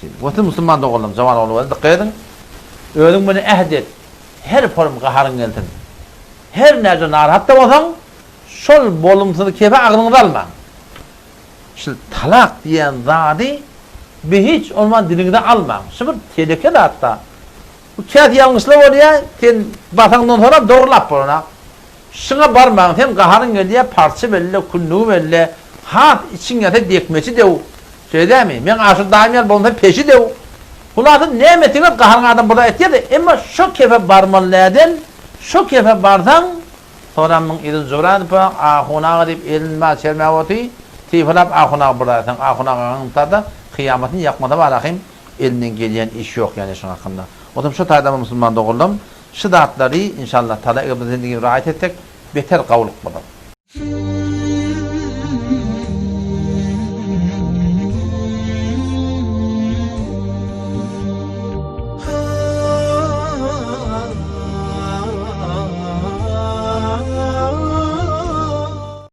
Şeýle. Siz musulman doganlarym, jawan oglan dykgat ediň. Özüň bilen äht et. Her forum gaharyň gelsin. Her näce narahat-da bolsaň, şol bolumsyz kefe agzyňyza almaň. Şul talak diýen zady bir hiç bolman diliňize almaň. Şu bir teleke zat-da. Bu käsi ýalňyşlar bolýar, sen basaňdan soňram dogrulap bolanok. Şuňa barmaň, sen gaharyň gelýär, parça belle, kündügi belle, has içiň ýasa dekmeçi döw. Şeýle dälmi? Meň Aşyr daýym ýaly bolmasa peşi döw. Hulasa näme etseňem gaharyň adam bir zat etýär-de, emma şo kefe barmaly däden, şo kefe barsaň, soňram muň yzyny jubran edip bolan Ahun aga diýip elini maňa çermäp oty, sypalap Ahun aga bir zat etseň, Ahun agaňyň yntada kyýamatyny ýakmasa barahym elinden gelýän iş ýok ýani şuň hakynda. Otam şo taýdama musulman doganlarym şu zatlary inşallah taala eger biz indi raýat etsek beter gawulyk bolar.